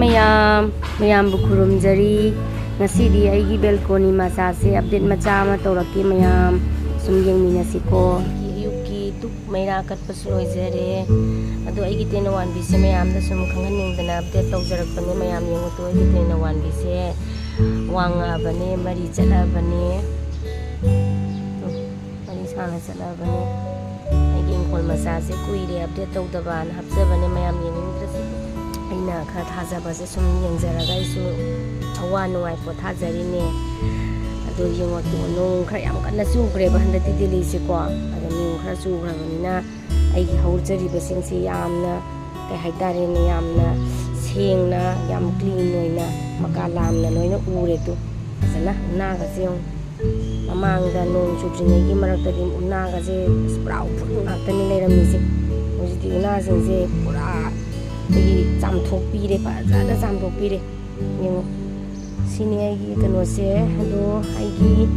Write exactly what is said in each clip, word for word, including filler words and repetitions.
ꯃꯌꯥꯝ, ꯃꯌꯥꯝꯕꯨ ꯈꯨꯔꯨꯝꯖꯔꯤ꯫ ꯉꯁꯤꯗꯤ ꯑꯩꯒꯤ ꯕꯦꯜꯀꯣꯅꯤ ꯃꯆꯥꯁꯦ ꯑꯞꯗꯦꯠ ꯃꯆꯥ ꯑꯃ ꯇꯧꯔꯛꯀꯦ, ꯃꯌꯥꯝ ꯁꯨꯝ ꯌꯦꯡꯃꯤꯟꯅꯁꯤꯀꯣ꯫ ꯑꯌꯨꯛꯀꯤ ꯙꯨꯞ ꯃꯩꯔꯥ ꯀꯠꯄꯁꯨ ꯂꯣꯏꯖꯔꯦ꯫ ꯑꯗꯣ ꯑꯩꯒꯤ ꯇꯦꯅꯋꯥꯟꯕꯤꯁꯦ ꯃꯌꯥꯝꯗ ꯁꯨꯝ ꯈꯪꯍꯟꯅꯤꯡꯗꯅ ꯑꯞꯗꯦꯠ ꯇꯧꯖꯔꯛꯄꯅꯦ꯫ ꯃꯌꯥꯝ ꯌꯦꯡꯉꯨ ꯇꯨ, ꯑꯩꯒꯤ ꯇꯦꯅꯋꯥꯟꯕꯤꯁꯦ ꯋꯥꯡꯉꯛꯑꯕꯅꯦ, ꯃꯔꯤ ꯆꯠꯂꯛꯑꯕꯅꯦ꯫ ꯇꯨ, ꯃꯔꯤ ꯁꯥꯡꯅ ꯆꯠꯂꯛꯑꯕꯅꯦ꯫ ꯑꯩꯒꯤ ꯏꯪꯈꯣꯜ ꯃꯆꯥꯁꯦ ꯀꯨꯏꯔꯦ ꯑꯞꯗꯦꯠ ꯇꯧꯗꯕꯅ ꯍꯥꯞꯆꯕꯅꯦ, ꯃꯌꯥꯝ ꯌꯦꯡꯅꯤꯡꯗ꯭ꯔꯁꯨ꯫ ꯑꯩꯅ ꯈꯔ ꯊꯥꯖꯕꯁꯦ ꯁꯨꯝ ꯌꯦꯡꯖꯔꯒ ꯑꯩꯁꯨ ꯑꯋꯥ ꯅꯨꯡꯉꯥꯏ ꯄꯣꯊꯥꯖꯔꯤꯅꯦ꯫ ꯑꯗꯣ ꯌꯦꯡꯉꯣ ꯇꯨ, ꯅꯣꯡ ꯈꯔ ꯌꯥꯝ ꯀꯟꯅ ꯆꯨꯈ꯭ꯔꯦꯕ ꯍꯟꯗꯛꯇꯤ ꯗꯦꯜꯂꯤꯁꯦꯀꯣ꯫ ꯑꯗꯣ ꯅꯣꯡ ꯈꯔ ꯆꯨꯈ꯭ꯔꯕꯅꯤꯅ ꯑꯩꯒꯤ ꯍꯧꯖꯔꯤꯕꯁꯤꯡꯁꯤ ꯌꯥꯝꯅ, ꯀꯩ ꯍꯥꯏꯇꯥꯔꯦꯅꯦ, ꯌꯥꯝꯅ ꯁꯦꯡꯅ, ꯌꯥꯝ ꯀ꯭ꯂꯤꯟ ꯑꯣꯏꯅ ꯃꯀꯥ ꯂꯥꯝꯅ ꯂꯣꯏꯅ ꯎꯔꯦ꯫ ꯇꯨ, ꯐꯖꯅ ꯎꯅꯥꯒꯁꯦ ꯌꯦꯡꯉꯨ꯫ ꯃꯃꯥꯡꯗ ꯅꯣꯡ ꯆꯨꯗ꯭ꯔꯤꯉꯩꯒꯤ ꯃꯔꯛꯇꯗꯤ ꯎꯅꯥꯒꯁꯦ ꯑꯁ ꯄꯨꯔꯥ ꯎꯐꯨꯜ ꯉꯥꯛꯇꯅꯤ ꯂꯩꯔꯝꯃꯤꯁꯦ꯫ ꯍꯧꯖꯤꯛꯇꯤ ꯎꯅꯥꯁꯤꯡꯁꯦ ꯄꯨꯔꯥ ꯑꯩꯈꯣꯏꯒꯤ ꯆꯥꯝꯊꯣꯛꯄꯤꯔꯦ, ꯐꯖꯅ ꯆꯥꯝꯊꯣꯛꯄꯤꯔꯦ꯫ ꯌꯦꯡꯉꯨ, ꯁꯤꯅꯤ ꯑꯩꯒꯤ ꯀꯩꯅꯣꯁꯦ꯫ ꯑꯗꯣ ꯑꯩꯒꯤ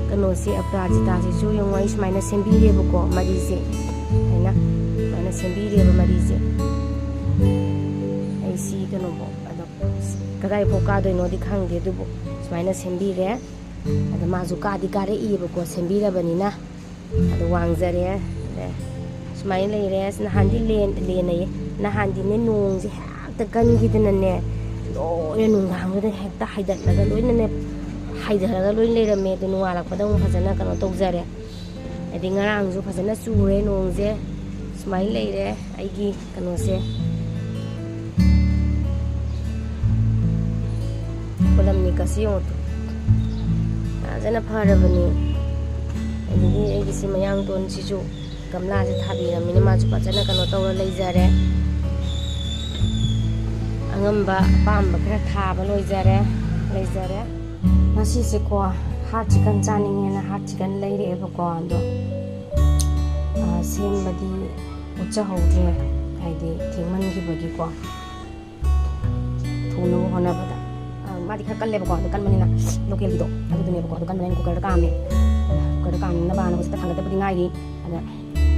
ꯀꯩꯅꯣꯁꯦ, ꯑꯄꯔꯥꯖꯤꯇꯥꯁꯤꯁꯨ ꯌꯦꯡꯉꯨ, ꯑꯩ ꯁꯨꯃꯥꯏꯅ ꯁꯦꯝꯕꯤꯔꯦꯕꯀꯣ, ꯃꯔꯤꯁꯦ꯫ ꯍꯥꯏꯅ ꯁꯨꯃꯥꯏꯅ ꯁꯦꯝꯕꯤꯔꯦꯕ ꯃꯔꯤꯁꯦ꯫ ꯑꯩ ꯁꯤ ꯀꯩꯅꯣꯐꯥꯎ, ꯑꯗꯣ ꯀꯗꯥꯏꯐꯥꯎ ꯀꯥꯗꯣꯏꯅꯣꯗꯤ ꯈꯪꯗꯦ, ꯑꯗꯨꯕꯨ ꯁꯨꯃꯥꯏꯅ ꯁꯦꯝꯕꯤꯔꯦ꯫ ꯑꯗꯣ ꯃꯥꯁꯨ ꯀꯥꯗꯤ ꯀꯥꯔꯛꯏꯕꯀꯣ, ꯁꯦꯝꯕꯤꯔꯕꯅꯤꯅ꯫ ꯑꯗꯣ ꯋꯥꯡꯖꯔꯦ꯫ ꯑꯗ ꯁꯨꯃꯥꯏꯅ ꯂꯩꯔꯦ꯫ ꯑꯁ, ꯅꯍꯥꯟꯗꯤ ꯂꯦꯟ-, ꯂꯦꯟꯅꯩꯌꯦ꯫ ꯅꯍꯥꯟꯗꯤꯅꯦ, ꯅꯣꯡꯁꯦ ꯍꯦꯛꯇ ꯀꯟꯈꯤꯗꯅꯅꯦ, ꯂꯣꯏꯅ ꯅꯨꯡꯗꯥꯡꯗꯨꯗ ꯍꯦꯛꯇ ꯍꯥꯏꯗꯠꯂꯒ ꯂꯣꯏꯅꯅꯦ, ꯍꯥꯏꯊꯔꯒ ꯂꯣꯏ ꯂꯩꯔꯝꯃꯦ꯫ ꯑꯗꯣ ꯅꯣꯡꯉꯥꯜꯂꯛꯄꯗ ꯑꯃꯨꯛ ꯐꯖꯅ ꯀꯩꯅꯣ ꯇꯧꯖꯔꯦ꯫ ꯍꯥꯏꯗꯤ ꯉꯔꯥꯡꯁꯨ ꯐꯖꯅ ꯆꯨꯔꯦ ꯅꯣꯡꯁꯦ꯫ ꯁꯨꯃꯥꯏꯅ ꯂꯩꯔꯦ ꯑꯩꯒꯤ ꯀꯩꯅꯣꯁꯦ꯫ ꯀꯣꯂꯝꯅꯤꯀꯁꯤ ꯌꯦꯡꯉꯨ ꯇꯨ꯫ ꯐꯖꯅ ꯐꯔꯕꯅꯤ꯫ ꯑꯗꯒꯤ ꯑꯩꯒꯤ ꯁꯤ ꯃꯌꯥꯡꯇꯣꯟꯁꯤꯁꯨ ꯒꯝꯂꯥꯁꯦ ꯊꯥꯕꯤꯔꯝꯃꯤꯅ ꯃꯥꯁꯨ ꯐꯖꯅ ꯀꯩꯅꯣ ꯇꯧꯔ ꯂꯩꯖꯔꯦ꯫ ꯑꯉꯝꯕ ꯑꯄꯥꯝꯕ ꯈꯔ ꯊꯥꯕ ꯂꯣꯏꯖꯔꯦ, ꯂꯩꯖꯔꯦ꯫ ꯉꯁꯤꯁꯦꯀꯣ, ꯍꯥꯔꯠ ꯆꯤꯀꯟ ꯆꯥꯅꯤꯡꯉꯦꯅ ꯍꯥꯔꯠ ꯆꯤꯀꯟ ꯂꯩꯔꯛꯑꯦꯕꯀꯣ꯫ ꯑꯗꯣ, ꯑ, ꯁꯦꯝꯕꯗꯤ ꯎꯠꯆꯍꯧꯗ꯭ꯔꯦ, ꯍꯥꯏꯗꯤ ꯊꯦꯡꯃꯟꯈꯤꯕꯒꯤꯀꯣ꯫ ꯊꯣꯡꯅꯕ ꯍꯣꯠꯅꯕꯗ, ꯑ, ꯃꯥꯗꯤ ꯈꯔ ꯀꯜꯂꯦꯕꯀꯣ꯫ ꯑꯗꯣ ꯀꯟꯕꯅꯤꯅ ꯂꯣꯀꯦꯜꯒꯤꯗꯣ ꯑꯗꯨꯗꯨꯅꯦꯕꯀꯣ꯫ ꯑꯗꯣ ꯀꯟꯕꯅꯤꯅ ꯀꯨꯀꯔꯗ ꯀꯥꯝꯃꯦ꯫ ꯀꯨꯀꯔꯗ ꯀꯥꯝꯅꯕꯅ ꯍꯧꯖꯤꯛꯇ ꯊꯥꯡꯒꯠꯇꯕꯗꯤ ꯉꯥꯏꯔꯤ꯫ ꯑꯗ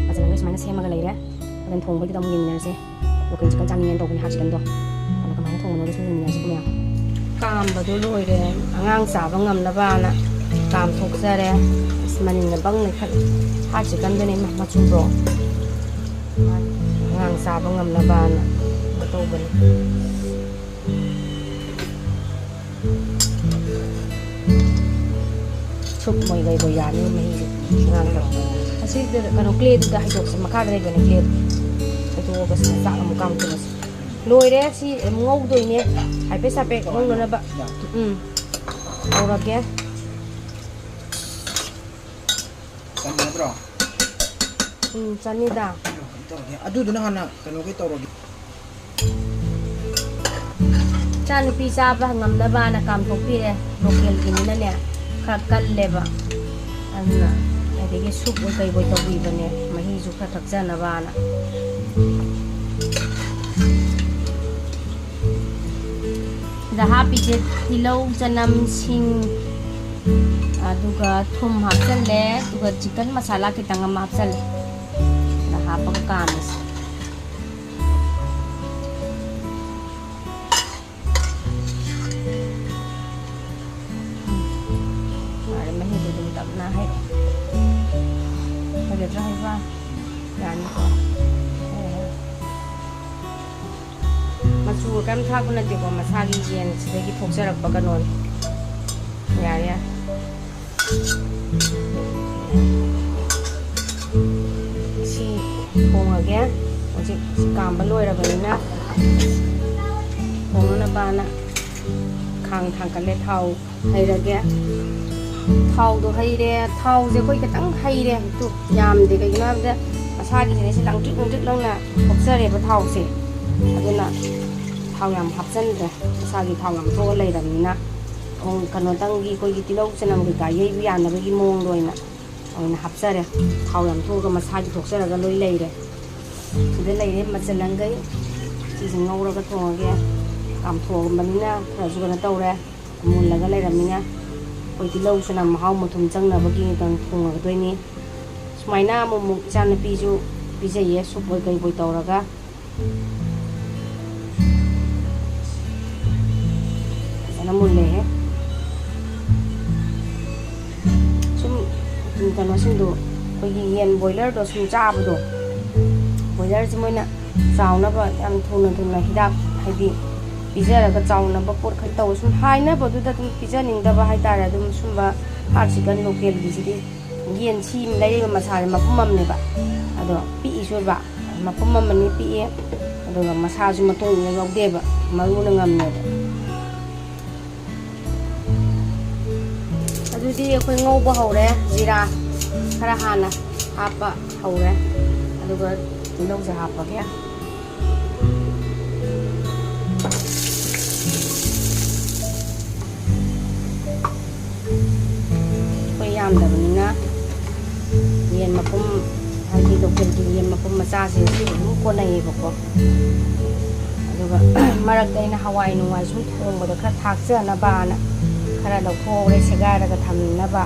ꯐꯖꯅ ꯁꯨꯃꯥꯏꯅ ꯁꯦꯝꯃꯒ ꯂꯩꯔꯦ꯫ ꯍꯣꯔꯦꯟ ꯊꯣꯡꯕꯒꯤꯗ ꯑꯃꯨꯛ ꯌꯦꯡꯃꯤꯟꯅꯔꯁꯦ꯫ ꯂꯣꯀꯦꯜ ꯆꯤꯀꯟ ꯆꯥꯅꯤꯡꯉꯦꯅ ꯇꯧꯕꯅꯤ, ꯍꯥꯔꯠ ꯆꯤꯀꯟꯗꯣ꯫ ꯑꯗꯣ ꯀꯃꯥꯏꯅ ꯊꯣꯡꯅꯕ ꯁꯨꯝ ꯌꯦꯡꯃꯤꯟꯅꯁꯤ ꯀꯨꯝꯃꯌꯥ꯫ ꯀꯥꯝꯕꯗꯣ ꯂꯣꯏꯔꯦ꯫ ꯑꯉꯥꯡ ꯆꯥꯕ ꯉꯝꯅꯕꯅ ꯀꯥꯝꯊꯣꯛꯆꯔꯦ꯫ ꯑꯁ, ꯃꯅꯤꯟꯅ ꯕꯪ ꯂꯩꯈꯠꯂꯦ꯫ ꯍꯥꯠꯁꯦ ꯀꯟꯗꯅꯦ ꯏꯃꯥ, ꯃꯆꯨꯗꯣ꯫ ꯑꯉꯥꯡ ꯆꯥꯕ ꯉꯝꯅꯕꯅ ꯇꯧꯕꯅꯤ꯫ ꯁꯨꯞ ꯃꯣꯏ ꯂꯩꯕ ꯌꯥꯅꯤ ꯃꯍꯤꯗꯣ꯫ ꯑꯉꯥꯡꯗꯣ꯫ ꯑꯁꯤꯗ ꯀꯩꯅꯣ, ꯀ꯭ꯂꯦꯗꯨꯗ ꯍꯩꯗꯣꯛꯁꯦ, ꯃꯈꯥꯗ ꯂꯩꯕꯅꯦ ꯀ꯭ꯂꯦꯗꯣ꯫ ꯍꯩꯗꯣꯛꯑꯒ ꯁꯤꯗ ꯆꯥꯛ ꯑꯃꯨꯛ ꯀꯥꯝꯊꯣꯛꯑꯁꯤ꯫ ꯂꯣꯏꯔꯦ, ꯁꯤ ꯉꯧꯗꯣꯏꯅꯦ꯫ ꯍꯥꯏꯐꯦꯠ ꯁꯥꯐꯦꯠ ꯉꯧꯅꯅꯕ꯫ ꯎꯝ꯫ ꯇꯧꯔꯒꯦ꯫ ꯆꯝꯃꯗ꯭ꯔꯣ? ꯎꯝ, ꯆꯅꯤꯗ꯫ ꯀꯩꯅꯣ ꯇꯧꯔꯒꯦ꯫ ꯑꯗꯨꯗꯨꯅ ꯍꯥꯟꯅ ꯀꯩꯅꯣꯒꯤ ꯇꯧꯔꯒꯦ꯫ ꯏꯆꯥꯅꯨꯄꯤ ꯆꯥꯕ ꯉꯝꯅꯕꯅ ꯀꯥꯝꯊꯣꯛꯄꯤꯔꯦ꯫ ꯂꯣꯀꯦꯜꯒꯤꯅꯤꯅꯅꯦ, ꯈꯔ ꯀꯜꯂꯦꯕ꯫ ꯑꯗꯨꯅ ꯑꯗꯒꯤ ꯁꯨꯞ ꯑꯣꯏ ꯀꯩ ꯑꯣꯏ ꯇꯧꯕꯤꯕꯅꯦ, ꯃꯍꯤꯁꯨ ꯈꯔ ꯊꯛꯆꯅꯕꯅ꯫ ꯁꯤꯗ ꯍꯥꯞꯄꯤꯁꯦ ꯇꯤꯜꯍꯧ, ꯆꯅꯝ, ꯁꯤꯡ, ꯑꯗꯨꯒ ꯊꯨꯝ ꯍꯥꯞꯆꯜꯂꯦ, ꯑꯗꯨꯒ ꯆꯤꯛꯀꯟ ꯃꯁꯥꯂꯥ ꯈꯤꯇꯪ ꯑꯃ ꯍꯥꯞꯆꯜꯂꯦ꯫ ꯁꯤꯗ ꯍꯥꯞꯄꯒ ꯀꯥꯝꯃꯁꯦ꯫ ꯌꯥꯔꯦ, ꯃꯍꯤꯗꯣ ꯑꯗꯨꯝ ꯇꯞꯅ ꯍꯩꯔꯣ꯫ ꯍꯩꯒꯗ꯭ꯔꯥ ꯍꯩꯕ? ꯌꯥꯅꯤꯀꯣ? ꯍꯩꯔꯦ, ꯍꯩꯔꯦ꯫ ꯃꯆꯨꯒ ꯀꯩꯝ ꯊꯥꯛꯄ ꯅꯠꯇꯦꯀꯣ, ꯃꯁꯥꯒꯤ ꯌꯦꯟ ꯁꯤꯗꯒꯤ ꯊꯣꯛꯆꯔꯛꯄ ꯀꯩꯅꯣꯅꯤ꯫ ꯌꯥꯔꯦ, ꯌꯥꯔꯦ꯫ ꯁꯤ ꯊꯣꯡꯉꯒꯦ꯫ ꯍꯧꯖꯤꯛ ꯀꯥꯝꯕ ꯂꯣꯏꯔꯕꯅꯤꯅ ꯊꯣꯡꯅꯅꯕꯅ ꯈꯥꯡ ꯊꯥꯡꯒꯠꯂꯦ꯫ ꯊꯥꯎ ꯍꯩꯔꯒꯦ꯫ ꯊꯥꯎꯗꯣ ꯍꯩꯔꯦ꯫ ꯊꯥꯎꯁꯦ ꯑꯩꯈꯣꯏ ꯈꯤꯇꯪ ꯍꯩꯔꯦ꯫ ꯇꯨ ꯌꯥꯝꯗꯦ꯫ ꯀꯩꯒꯤꯅꯣ ꯍꯥꯏꯕꯗ ꯃꯁꯥꯒꯤꯁꯤꯅ ꯁꯤ ꯂꯥꯡꯇ꯭ꯔꯤꯛ ꯂꯥꯡꯇ꯭ꯔꯤꯛ ꯂꯥꯎꯅ ꯊꯣꯛꯆꯔꯦꯕ ꯊꯥꯎꯁꯦ꯫ ꯑꯗꯨꯅ ꯊꯥꯎ ꯌꯥꯝ ꯍꯥꯞꯆꯤꯟꯗ꯭ꯔꯦ꯫ ꯃꯁꯥꯒꯤ ꯊꯥꯎ ꯌꯥꯝ ꯊꯣꯛꯑ ꯂꯩꯔꯕꯅꯤꯅ꯫ ꯊꯣꯡ ꯀꯩꯅꯣꯇꯪꯒꯤ ꯑꯩꯈꯣꯏꯒꯤ ꯇꯤꯜꯍꯧ ꯆꯅꯝ ꯀꯩꯀꯥ ꯌꯩꯕ ꯌꯥꯅꯕꯒꯤ ꯃꯑꯣꯡꯗ ꯑꯣꯏꯅ, ꯑꯣꯏꯅ ꯍꯥꯞꯆꯔꯦ꯫ ꯊꯥꯎ ꯌꯥꯝ ꯊꯣꯛꯑꯒ ꯃꯁꯥꯒꯤ ꯊꯣꯛꯆꯔꯒ ꯂꯣꯏ ꯂꯩꯔꯦ꯫ ꯁꯤꯗ ꯂꯩꯔꯦ ꯃꯆꯜꯂꯪꯈꯩ꯫ ꯁꯤꯁꯦ ꯉꯧꯔꯒ ꯊꯣꯡꯉꯒꯦ꯫ ꯀꯥꯝꯊꯣꯛꯑꯕꯅꯤꯅ ꯈꯔꯁꯨ ꯀꯩꯅꯣ ꯇꯧꯔꯦ꯫ ꯃꯨꯜꯂꯒ ꯂꯩꯔꯕꯅꯤꯅ ꯑꯩꯈꯣꯏ ꯇꯤꯜꯍꯧ ꯆꯅꯝ ꯃꯍꯥꯎ ꯃꯊꯨꯝ ꯆꯪꯅꯕꯒꯤ ꯊꯣꯡꯉꯒꯗꯣꯏꯅꯤ꯫ ꯁꯨꯃꯥꯏꯅ ꯑꯃꯨꯛ ꯑꯃꯨꯛ ꯏꯆꯥꯅꯨꯄꯤꯁꯨ ꯄꯤꯖꯩꯌꯦ, ꯁꯨꯞ ꯑꯣꯏ ꯀꯩ ꯑꯣꯏ ꯇꯧꯔꯒ꯫ ꯐꯖꯅ ꯃꯨꯜꯂꯦꯍꯦ꯫ ꯁꯨꯝ ꯀꯩꯅꯣꯁꯤꯡꯗꯣ, ꯑꯩꯈꯣꯏꯒꯤ ꯌꯦꯟ ꯕꯣꯏꯂꯔꯗꯣ ꯁꯨꯝ ꯆꯥꯕꯗꯣ, ꯕꯣꯏꯂꯔꯁꯦ ꯃꯣꯏꯅ ꯆꯥꯎꯅꯕ ꯌꯥꯝ ꯊꯨꯅ ꯊꯨꯅ ꯍꯤꯗꯥꯛ, ꯍꯥꯏꯗꯤ ꯄꯤꯖꯔꯒ ꯆꯥꯎꯅꯕ ꯄꯣꯠ ꯈꯔ ꯇꯧ, ꯁꯨꯝ ꯍꯥꯏꯅꯕꯗꯨꯗ ꯑꯗꯨꯝ ꯄꯤꯖꯅꯤꯡꯗꯕ ꯍꯥꯏꯇꯥꯔꯦ꯫ ꯑꯗꯨꯝ ꯁꯨꯝꯕ ꯍꯥꯔꯠ ꯆꯤꯀꯟ ꯂꯣꯀꯦꯜꯒꯤꯁꯤꯗꯤ ꯌꯦꯟ ꯁꯤ ꯑꯃ ꯂꯩꯔꯤꯕ ꯃꯁꯥꯁꯦ ꯃꯄꯨꯝ ꯑꯃꯅꯦꯕ, ꯑꯗꯣ ꯄꯤꯛꯏꯁꯨ ꯑꯣꯏꯕ, ꯃꯄꯨꯝ ꯑꯃꯅꯤ ꯄꯤꯛꯑꯦ, ꯑꯗꯨꯒ ꯃꯁꯥꯁꯨ ꯃꯇꯣꯡ ꯌꯥꯎꯗꯦꯕ, ꯃꯔꯨꯅ ꯉꯝꯃꯦꯕ꯫ ꯑꯗꯨꯗꯤ ꯑꯩꯈꯣꯏ ꯉꯧꯕ ꯍꯧꯔꯦ꯫ ꯖꯤꯔꯥ ꯈꯔ ꯍꯥꯟꯅ ꯍꯥꯞꯄ ꯍꯧꯔꯦ, ꯑꯗꯨꯒ ꯇꯤꯜꯍꯧꯁꯦ ꯍꯥꯞꯄꯒꯦ꯫ ꯑꯩꯈꯣꯏ ꯌꯥꯝꯗꯕꯅꯤꯅ ꯌꯦꯟ ꯃꯄꯨꯝ, ꯍꯥꯏꯗꯤ ꯂꯣꯀꯦꯜꯒꯤ ꯌꯦꯟ ꯃꯄꯨꯝ ꯃꯆꯥꯁꯦ ꯁꯤ ꯑꯗꯨꯝ ꯀꯣꯟꯅꯩꯌꯦꯕꯀꯣ꯫ ꯑꯗꯨꯒ ꯃꯔꯛꯇ ꯑꯩꯅ ꯍꯋꯥꯏ ꯅꯨꯡꯋꯥꯏ ꯁꯨꯝ ꯊꯣꯡꯕꯗ ꯈꯔ ꯊꯥꯛꯆꯅꯕꯅ ꯈꯔ ꯂꯧꯊꯣꯛꯍꯧꯔꯦ, ꯁꯦꯒꯥꯏꯔꯒ ꯊꯝꯅꯕ꯫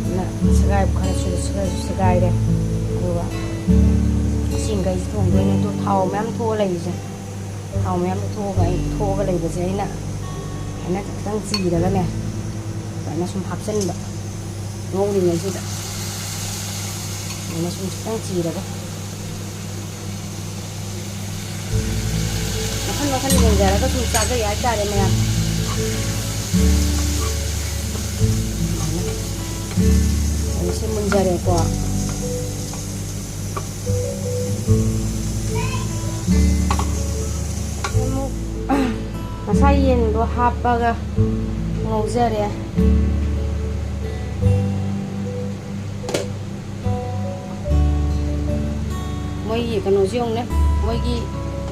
ꯑꯗꯨꯅ ꯁꯦꯒꯥꯏꯕ ꯈꯔꯁꯨ, ꯈꯔꯁꯨ ꯁꯦꯒꯥꯏꯔꯦ꯫ ꯑꯗꯨꯒ ꯏꯁꯤꯡꯈꯩꯁꯤ ꯊꯣꯡꯗꯣꯏꯅꯦ꯫ ꯑꯗꯨ ꯊꯥꯎ ꯃꯌꯥꯝ ꯊꯣꯛꯑ ꯂꯩꯔꯤꯁꯦ, ꯊꯥꯎ ꯃꯌꯥꯝ ꯊꯣꯛꯑꯒ, ꯑꯩ ꯊꯣꯛꯑꯒ ꯂꯩꯕꯁꯦ ꯑꯩꯅ ꯁꯨꯃꯥꯏꯅ ꯈꯤꯇꯪ ꯆꯤꯔꯒꯅꯦ, ꯁꯨꯃꯥꯏꯅ ꯁꯨꯝ ꯍꯥꯞꯆꯤꯟꯕ ꯉꯧꯔꯤꯉꯩꯁꯤꯗ꯫ ꯁꯨꯃꯥꯏꯅ ꯁꯨꯝ ꯈꯤꯇꯪ ꯆꯤꯔꯒ ꯃꯈꯜ ꯃꯈꯜ ꯌꯦꯡꯖꯔꯒ ꯁꯨꯝ ꯆꯥꯖꯩ ꯍꯥꯏꯇꯥꯔꯦ ꯃꯌꯥꯝ꯫ ꯑꯗꯨ ꯁꯤ ꯃꯨꯟꯖꯔꯦꯀꯣ꯫ ꯑꯃꯨꯛ ꯉꯁꯥꯏ ꯌꯦꯟꯗꯣ ꯍꯥꯞꯄꯒ ꯉꯧꯖꯔꯦ꯫ ꯃꯣꯏꯒꯤ ꯀꯩꯅꯣꯁꯦ ꯌꯦꯡꯉꯨꯅꯦ, ꯃꯣꯏꯒꯤ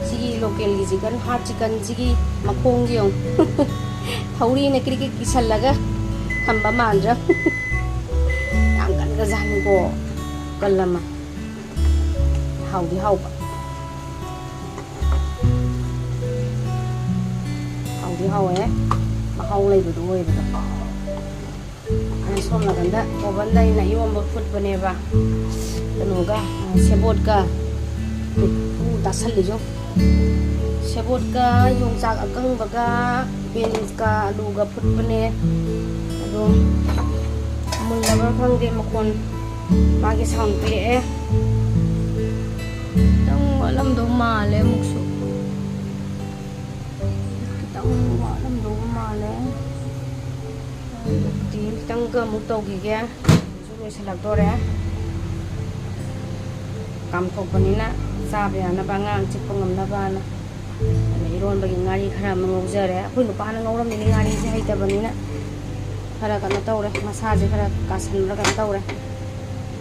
ꯁꯤꯒꯤ ꯂꯣꯀꯦꯜꯒꯤ ꯆꯤꯀꯟ, ꯍꯥꯔꯠ ꯆꯤꯀꯟꯁꯤꯒꯤ ꯃꯈꯣꯡꯁꯦ ꯌꯦꯡꯉꯨ꯫ ꯊꯧꯔꯤꯅ ꯀ꯭ꯔꯤꯛ ꯀ꯭ꯔꯤꯛ ꯀꯤꯁꯜꯂꯒ ꯊꯝꯕ ꯃꯥꯟꯗ꯭ꯔꯥ? ꯌꯥꯝ ꯀꯟꯒ꯭ꯔꯖꯥꯠꯅꯤꯀꯣ, ꯀꯜ ꯑꯃ꯫ ꯍꯥꯎꯗꯤ ꯍꯥꯎꯕ꯫ ꯍꯥꯎꯗꯤ ꯍꯥꯎꯋꯦ꯫ ꯃꯍꯥꯎ ꯂꯩꯕꯗꯣ ꯑꯣꯏꯕꯗꯣ꯫ ꯑꯩꯅ ꯁꯣꯝ ꯅꯥꯀꯟꯗ oven ꯗ ꯑꯩꯅ ꯏꯔꯣꯝꯕ ꯐꯨꯠꯄꯅꯦꯕ꯫ ꯀꯩꯅꯣꯒ, ꯁꯦꯕꯣꯠꯀ꯫ ꯎ, ꯇꯥꯁꯜꯂꯤꯁꯨ꯫ ꯁꯦꯕꯣꯠꯀ ꯌꯣꯡꯆꯥꯛ ꯑꯀꯪꯕꯒ ꯕꯤꯟꯁꯀ ꯑꯂꯨꯒ ꯐꯨꯠꯄꯅꯦ꯫ ꯑꯗꯣ ꯃꯨꯜꯂꯕ꯭ꯔꯥ ꯈꯪꯗꯦ, ꯃꯈꯣꯟ ꯃꯥꯒꯤ ꯁꯥꯎꯟ ꯄꯤꯔꯛꯑꯦ꯫ ꯈꯤꯇꯪ ꯋꯥꯠꯂꯝꯗꯧ ꯃꯥꯜꯂꯦ ꯑꯃꯨꯛꯁꯨ꯫ ꯈꯤꯇꯪ ꯋꯥꯠꯂꯝꯗꯧꯕ ꯃꯥꯜꯂꯦ꯫ ꯑꯗꯨꯗꯤ ꯈꯤꯇꯪꯒ ꯑꯃꯨꯛ ꯇꯧꯈꯤꯒꯦ꯫ ꯁꯨ ꯂꯣꯏꯁꯤꯜꯂꯛꯇꯣꯔꯦ꯫ ꯀꯥꯝꯊꯣꯛꯄꯅꯤꯅ ꯆꯥꯕ ꯌꯥꯅꯕ, ꯑꯉꯥꯡ ꯆꯤꯛꯄ ꯉꯝꯅꯕꯅ꯫ ꯑꯗ ꯏꯔꯣꯟꯕꯒꯤ ꯉꯥꯔꯤ ꯈꯔ ꯑꯃ ꯉꯧꯖꯔꯦ꯫ ꯑꯩꯈꯣꯏ ꯅꯨꯄꯥꯅ ꯉꯧꯔꯝꯃꯤꯅꯦ, ꯉꯥꯔꯤꯁꯦ ꯍꯩꯇꯕꯅꯤꯅ ꯈꯔ ꯀꯩꯅꯣ ꯇꯧꯔꯦ, ꯃꯁꯥꯁꯦ ꯈꯔ ꯀꯥꯁꯟꯕ꯭ꯔꯥ ꯀꯩꯅꯣ ꯇꯧꯔꯦ꯫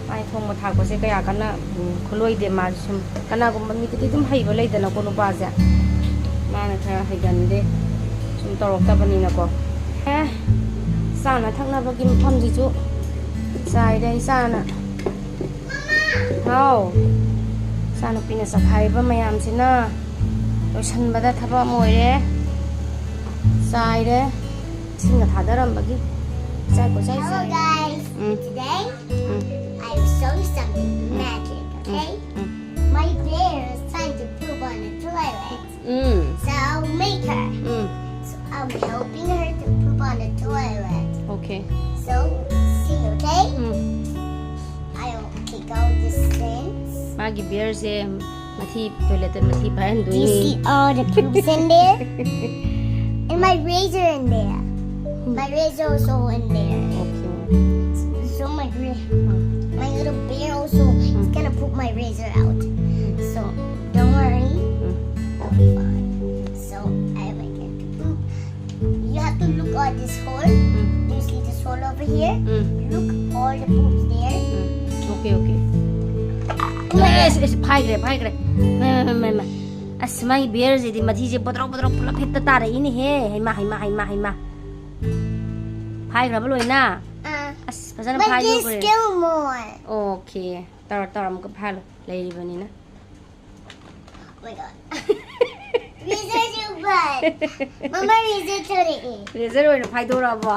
ꯃꯥꯏ ꯊꯣꯡꯕ ꯊꯥꯛꯄꯁꯦ ꯀꯌꯥ ꯀꯟꯅ, ꯎꯝ, ꯈꯨꯂꯣꯏꯗꯦ꯫ ꯃꯥꯁꯦ ꯁꯨꯝ ꯀꯅꯥꯒꯨꯝꯕ ꯃꯤꯗꯗꯤ ꯑꯗꯨꯝ ꯍꯩꯕ ꯂꯩꯗꯅꯀꯣ, ꯅꯨꯄꯥꯁꯦ꯫ ꯃꯥꯅ ꯈꯔ ꯍꯩꯒꯟꯗꯦ, ꯁꯨꯝ ꯇꯧꯔꯛꯇꯕꯅꯤꯅꯀꯣ꯫ ꯑꯦ, ꯆꯥꯅ ꯊꯛꯅꯕꯒꯤ ꯃꯐꯝꯁꯤꯁꯨ ꯆꯥꯏꯔꯦ ꯏꯆꯥꯅ꯫ ꯍꯥꯎ, ꯏꯆꯥꯅꯨꯄꯤꯅ ꯆꯈꯥꯏꯔꯤꯕ ꯃꯌꯥꯝꯁꯤꯅ ꯂꯣꯏꯁꯟꯕꯗ ꯊꯕꯛ ꯑꯃ ꯑꯣꯏꯔꯦ꯫ ꯆꯥꯏꯔꯦ, ꯏꯁꯤꯡꯒ ꯊꯥꯗꯔꯝꯕꯒꯤ꯫ ꯆꯥꯏꯀꯣ, ꯆꯥꯏ, Hello, ꯆꯥꯏ꯫ Guys. Um. Today, um. I will show you something magic, okay? Um. My bear is trying to poop on the toilet. Um. So I'll make her. Um. So I'm helping her to poop on the toilet. Okay. So, see, okay? Um. I'll take out the stains. ꯃꯥꯒꯤ bearꯁꯦ ꯃꯊꯤ, toiletꯇ ꯃꯊꯤ ꯐꯥꯏꯍꯟꯗꯣꯏꯅꯤ꯫ You see all the poops in there? And my razor in there. My razor also in there. Okay. So my ra-, my little bear also is gonna poop my razor out. So don't worry. I'll be fine. So I will get to poop. You have to look at this hole. Do you see this hole over here? Look all the poops there. Okay, okay. ꯑꯦꯁ, ꯑꯦꯁ, ꯐꯥꯏꯈ꯭ꯔꯦ, ꯐꯥꯏꯈ꯭ꯔꯦ꯫ ꯃꯥ, ꯃꯥ, ꯃꯥ, ꯃꯥ꯫ ꯑꯁ, ꯃꯥꯒꯤ bearꯁꯤꯗꯤ ꯃꯊꯤꯁꯦ ꯕꯣꯗ꯭ꯔꯣꯛ ꯕꯣꯗ꯭ꯔꯣꯛ ꯄꯨꯂꯞ ꯍꯦꯛꯇ ꯇꯥꯔꯛꯏꯅꯦꯍꯦ꯫ ꯍꯩꯃꯥ, ꯍꯩꯃꯥ, ꯍꯩꯃꯥ, ꯍꯩꯃꯥ꯫ ꯐꯥꯏꯈ꯭ꯔꯕ ꯂꯣꯏꯅ? ꯑꯥ꯫ ꯑꯁ, ꯐꯖꯅ But there's ꯐꯥꯏꯗꯣꯛꯈ꯭ꯔꯦ꯫ Still more. Okay. ꯇꯧꯔꯣ, ꯇꯧꯔꯣ, ꯑꯃꯨꯛꯀ ꯐꯥꯏꯍꯜꯂꯣ꯫ ꯂꯩꯔꯤꯕꯅꯤꯅ꯫ Oh my God. Razor ꯁꯨ ꯐꯥꯏ꯫ ꯃꯃꯥ razor ꯊꯣꯔꯛꯑꯦ꯫ Razor ꯑꯣꯏꯅ ꯐꯥꯏꯗꯣꯔꯛꯑꯕꯣ?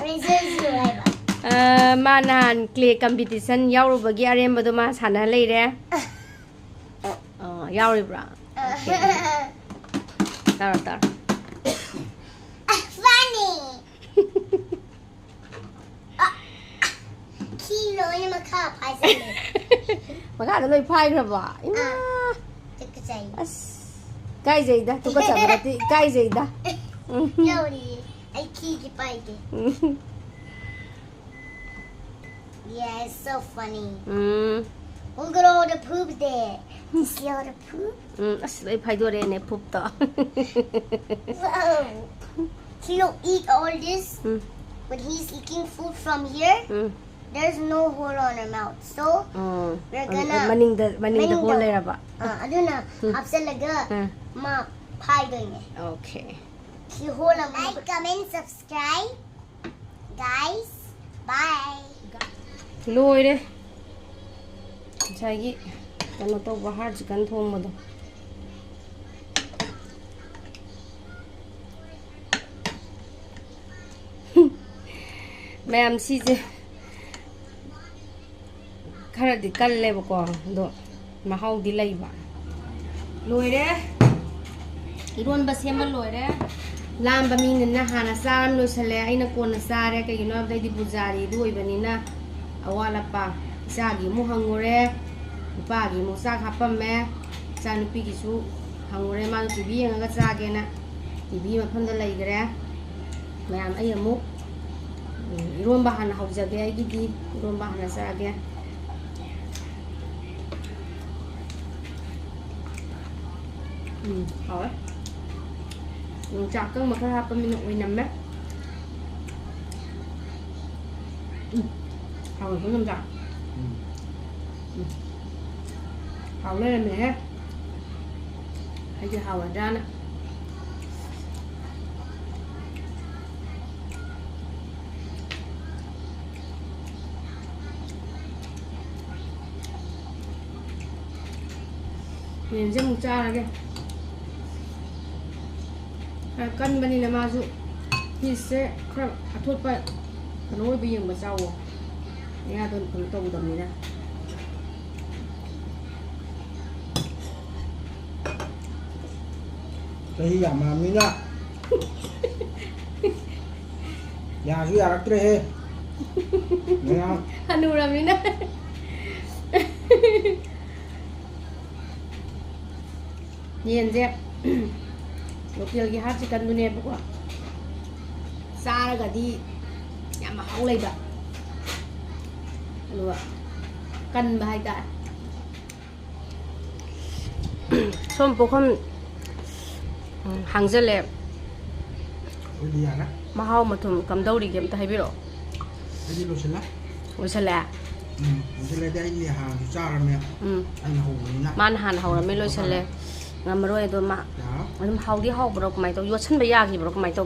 Razor ꯁꯨ ꯍꯥꯏꯕ꯫ ꯑ, ꯃꯥ ꯅꯍꯥꯟ clay competition ꯌꯥꯎꯔꯨꯕꯒꯤ ꯑꯔꯦꯝꯕꯗꯣ ꯃꯥ ꯁꯥꯟꯅ ꯂꯩꯔꯦ꯫ ꯑ, ꯌꯥꯎꯔꯤꯕ꯭ꯔꯥ? Okay. ꯇꯥꯔꯣ, ꯇꯥꯔꯣ꯫ Funny. ꯈꯤ ꯂꯣꯏꯅ ꯃꯈꯥ ꯐꯥꯏꯖꯜꯂꯦ꯫ ꯃꯈꯥꯗ ꯂꯣꯏ ꯐꯥꯏꯈ꯭ꯔꯕꯣ? ꯏꯃꯥ! ꯑꯥ꯫ ꯇꯨꯀꯠꯆꯩ꯫ ꯑꯁ, ꯏꯀꯥꯏꯖꯩꯗ, ꯇꯨꯀꯠꯆꯕ ꯅꯠꯇꯦ, ꯏꯀꯥꯏꯖꯩꯗ꯫ ꯎꯝ꯫ ꯌꯥꯎꯔꯤꯌꯦ꯫ ꯑꯩ ꯈꯤꯒꯤ ꯄꯥꯏꯒꯦ꯫ ꯎꯝ꯫ Yeah, it's so funny. Um. Look at all the poop there. You see all the poop? ꯎꯝ, ꯑꯁ, ꯂꯣꯏ ꯐꯥꯏꯗꯣꯔꯛꯑꯦꯅꯦ, ꯐꯨꯞꯇꯣ꯫ Wow. He'll eat all this, um. But he's eating food from here. Um. There's no hole on her mouth. So, um. We're gonna ꯃꯅꯤꯡꯗ, ꯃꯅꯤꯡꯗ hall ꯂꯩꯔꯕ? ꯑꯥ, ꯑꯗꯨꯅ ꯎꯝ꯫ ꯍꯥꯞꯆꯜꯂꯒ ꯎꯝ꯫ ꯃꯥ ꯐꯥꯏꯗꯣꯏꯅꯦ꯫ Okay. ꯁꯤ hall ꯑꯃ Like, comment, subscribe. Guys, bye. ꯂꯣꯏꯔꯦ꯫ ꯉꯁꯥꯏꯒꯤ ꯀꯩꯅꯣ ꯇꯧꯕ ꯍꯥꯔꯠ ꯆꯤꯀꯟ ꯊꯣꯡꯕꯗꯣ꯫ ꯃꯌꯥꯝ ꯁꯤꯁꯦ ꯈꯔꯗꯤ ꯀꯜꯂꯦꯕꯀꯣ, ꯑꯗꯣ ꯃꯍꯥꯎꯗꯤ ꯂꯩꯕ꯫ ꯂꯣꯏꯔꯦ꯫ ꯏꯔꯣꯟꯕ ꯁꯦꯝꯕ ꯂꯣꯏꯔꯦ꯫ ꯂꯥꯝꯕ ꯃꯤꯅꯤꯅ ꯍꯥꯟꯅ ꯆꯥꯔ ꯂꯣꯏꯁꯜꯂꯦ꯫ ꯑꯩꯅ ꯀꯣꯟꯅ ꯆꯥꯔꯦ꯫ ꯀꯩꯒꯤꯅꯣ ꯍꯥꯏꯕꯗ ꯑꯩꯗꯤ ꯕꯨꯖꯥꯔꯤꯗꯨ ꯑꯣꯏꯕꯅꯤꯅ ꯑꯋꯥꯠ ꯑꯄꯥ꯫ ꯏꯆꯥꯒꯤ ꯑꯃꯨꯛ ꯍꯪꯉꯨꯔꯦ꯫ ꯅꯨꯄꯥꯒꯤ ꯑꯃꯨꯛ ꯆꯥꯛ ꯍꯥꯞꯄꯝꯃꯦ꯫ ꯏꯆꯥꯅꯨꯄꯤꯒꯤꯁꯨ ꯍꯪꯉꯨꯔꯦ꯫ ꯃꯥꯁꯨ ꯇꯤ ꯚꯤ ꯌꯦꯡꯉꯒ ꯆꯥꯒꯦꯅ ꯇꯤ ꯚꯤ ꯃꯐꯝꯗ ꯂꯩꯈ꯭ꯔꯦ꯫ ꯃꯌꯥꯝ ꯑꯩ ꯑꯃꯨꯛ, ꯎꯝ, ꯏꯔꯣꯝꯕ ꯍꯥꯟꯅ ꯍꯧꯖꯒꯦ꯫ ꯑꯩꯒꯤꯗꯤ ꯏꯔꯣꯝꯕ ꯍꯥꯟꯅ ꯆꯥꯒꯦ꯫ ꯎꯝ, ꯍꯥꯎꯋꯦ꯫ ꯎꯝ, ꯆꯥꯛ ꯑꯀꯪꯕ ꯈꯔ ꯍꯥꯞꯄ ꯃꯤꯅ ꯑꯣꯏꯅꯝꯃꯦ꯫ ꯎꯝ, ꯍꯥꯎꯋꯦꯀꯣ, ꯌꯣꯡꯆꯥꯛ? ꯎꯝ꯫ ꯎꯝ꯫ ꯍꯥꯎ ꯂꯩꯔꯝꯃꯦꯍꯦ꯫ ꯑꯩꯗꯤ ꯍꯥꯎꯔꯗ꯭ꯔꯥꯅ꯫ ꯌꯦꯟꯁꯦ ꯑꯃꯨꯛ ꯆꯥꯔꯒꯦ꯫ ꯈꯔ ꯀꯟꯕꯅꯤꯅ ꯃꯥꯁꯨ ꯄꯤꯁꯁꯦ ꯈꯔ ꯑꯊꯣꯠꯄ ꯀꯩꯅꯣ ꯑꯣꯏꯕ ꯌꯦꯡꯕ ꯆꯥꯎꯋꯣ꯫ ꯃꯌꯥꯗꯣ ꯀꯩꯅꯣ ꯇꯧꯒꯗꯕꯅꯤꯅ꯫ ꯆꯍꯤ ꯌꯥꯝꯃꯛꯑꯕꯅꯤꯅ ꯌꯥꯁꯨ ꯌꯥꯔꯛꯇ꯭ꯔꯦꯍꯦ꯫ ꯃꯌꯥꯝ ꯍꯅꯨꯔꯃꯤꯅ꯫ ꯌꯦꯟꯁꯦ ꯂꯣꯀꯦꯜꯒꯤ ꯍꯥꯔꯠ ꯆꯤꯀꯟꯗꯨꯅꯦꯕꯀꯣ꯫ ꯆꯥꯔꯒꯗꯤ ꯌꯥꯝ ꯃꯍꯥꯎ ꯂꯩꯕ, ꯑꯗꯨꯒ ꯀꯟꯕ ꯍꯥꯏꯇꯥꯔꯦ꯫ ꯁꯣꯝ ꯄꯨꯈꯝ, ꯎꯝ, ꯍꯥꯡꯖꯜꯂꯦ꯫ ꯑꯗꯨꯗꯤ ꯌꯥꯔꯦ꯫ ꯃꯍꯥꯎ ꯃꯊꯨꯝ ꯀꯝꯗꯧꯔꯤꯒꯦ ꯑꯝꯇ ꯍꯥꯏꯕꯤꯔꯛꯑꯣ꯫ ꯑꯩꯗꯤ ꯂꯣꯏꯁꯤꯜꯂꯦ꯫ ꯂꯣꯏꯁꯤꯜꯂꯦ? ꯎꯝ, ꯂꯣꯏꯁꯤꯜꯂꯦꯗꯤ ꯑꯩꯗꯤ ꯍꯥꯟꯅꯁꯨ ꯆꯥꯔꯝꯃꯦ꯫ ꯎꯝ꯫ ꯑꯩꯅ ꯍꯧꯕꯅꯤꯅ꯫ ꯃꯥꯅ ꯍꯥꯟꯅ ꯍꯧꯔꯝꯃꯦ, ꯎꯝ, ꯂꯣꯏꯁꯤꯜꯂꯦ꯫ ꯃꯈꯥꯗ꯫ ꯉꯝꯃꯔꯣꯏ ꯑꯗꯣ ꯃꯥ꯫ ꯌꯥꯔꯣꯏ꯫ ꯑꯗꯨꯝ ꯍꯥꯎꯗꯤ ꯍꯥꯎꯕ꯭ꯔꯣ? ꯀꯃꯥꯏꯅ ꯇꯧ-, ꯌꯣꯠꯁꯟꯕ ꯌꯥꯈꯤꯕ꯭ꯔꯣ? ꯀꯃꯥꯏꯅ ꯇꯧꯒꯦ?